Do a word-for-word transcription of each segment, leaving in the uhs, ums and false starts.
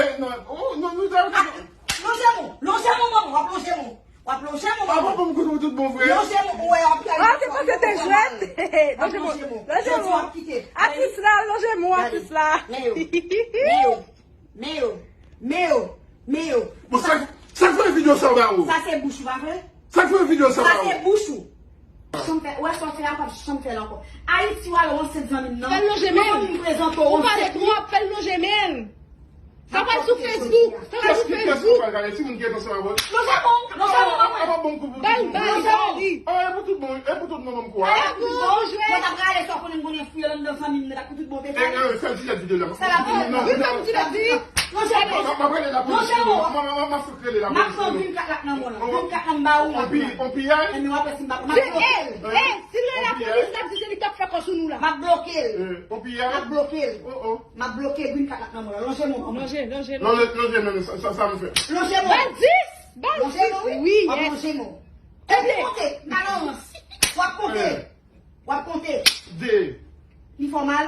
Eh, non, oh, non, nou ta. Lonje men w, lonje men w, manman, w ap lonje men w. W ap lonje men w, manman. Papa, bon, kote tout bon vre. Lonje men w, ou wè, w ap. Ah, se paske te jwèt. Lonje men w. Lonje men w. Atis la, lonje men w, atis la. Men yo, men yo, men yo, men yo, men yo. Bon, sa, sa fè videyo sa ba ou? Sa se bouch ou, pa vre? Sa fè videyo sa ba ou? Sa se bouch ou. Chanm fè, ou wè sa w fè a, w p ap janm fè l ankò. Ayiti, w al, w ansent zanmi m nan. Fè l lonje men l. Ou prezante w ansent li. Ou pale twòp, fè l lonje men l. Sa pral sou Facebook, sa pral sou Facebook. Kès ki pral gade? Timoun ki ret ansanm avè l. Lonje men w, lonje men w, manman. Ba l, ba l, ba li. Ah, e pou tout bon, e pou tout manman m kou a. Ala gwo jwèt. Mwen t ap rale sa w konnen m konnen fouye l anndan zanmi m nan, pou tout bon, bebe. Eh, eh, fè l di lèt videyo la. Sa l ap di. Wi, fè l di lèt di. Lonje men w. M ap rele lapolis. Lonje men w. M ap, m ap, m ap fè rele lapolis. M ap pran vin kat la k nan men w lan. Vin kat la m ba ou la. On piyay? Enben w ap wè si m pa, m ap bloke l. Eh, si l rele lapolis, l ap di se li k t ap fè kò sou nou la. M ap bloke l. Eh, on piyay? M ap bloke l. Oh, oh. M ap bloke green card la k nan men w lan. Lonje men w, manman. Lonje, lonje, lonje. Lonje, lonje men w, sa, sa, sa m fè. Lonje men w. Ba l dis, ba l dis. Lonje men w, wi. Wi, yes. W ap lonje men w. Epi konte, nan lawans. W ap konte. Eh. W ap konte. De. Li fè w mal?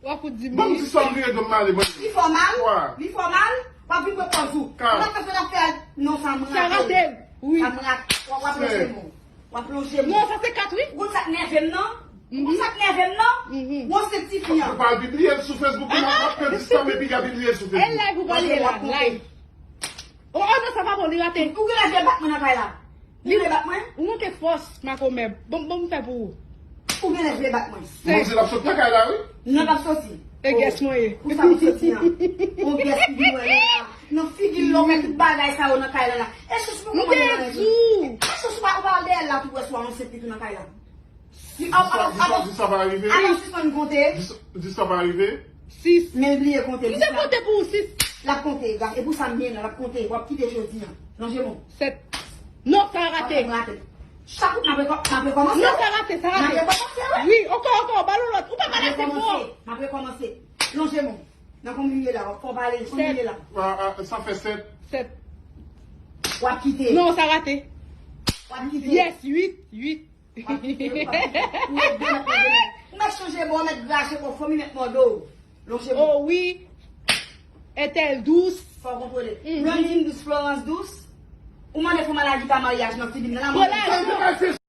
W ap fout di m. Ban m di sa m vire do m ale, mwen. Li fè w mal? Twa. Li fè w mal? W ap vin pran pòz ou. Kat. Ou pa t fè sa w ap fè a. Non, sa m rate. Sa rate l. Wi. Sa m rate. W ap, w ap lonje men w. W ap lonje men w. Non, sa se kat, wi. Ou konn sa k nève m nan? Ou konn sa k nève m nan? Mhm. Ou se tifi an. Ou pa pibliye l sou Facebook, ou ap pèdi tan epi y a pibliye l sou Facebook. E live ou pale la, live. Oh, oh, non, sa pa bon, li rate. Ou genlè vle bat mwen nan kay la? Ou vle bat mwen? Ou manke fòs, makomè. Bon, bon, m fè pou ou. Ou genlè vle bat mwen? Bon, se l ap sot nan kay la, wi. Non, l ap soti. E gès mwen ye. Pou sa pou soti an. On gès ki vin wè nou la. Nan figi l, lè w wè tout bagay sa yo nan kay la la. E sou sou pou mwen nan rèv. E sou sou pa ou pa al dèyè l la tou wè sou a yon sèt ki tou nan kay la. Di sa, di sa, di sa pa rive. Avan sispann konte. Di sa, di sa pa rive. Sis. Men bliye konte. M te konte pou ou sis. L ap konte, e pou sa m byen la, l ap konte, w ap kite jodi an. Lonje men w. Sèt. Non, sa rate. W ap rate. Chak ou, m ap rekò-, m ap rekòmanse. Non, sa rate, sa rate. M ap rekòmanse, wi. Wi, ankò, ankò, ba l yon lòt. Ou pa pale ase fò. M ap rekòmanse. Lonje men w. Nan konbyen w ye la, w ap fò pale, konbyen w ye la? Sèt. Ah, ah, sa fè sèt. Sèt. W ap kite. Non, sa rate. W ap kite. Yes, uit, uit. W ap kite, w ap kite. Ou mèt demen, ou mèt demen. Ou mèt chanje bò, ou mèt graje kò, fanmi mèt mòde w. Lonje men w. Oh wi. Entèl dous. Fò w kontwole. Mhm. Blondine dous, Florence dous. Ou mande pou maladi pa maryaj nan figi m nan. Pran lajan.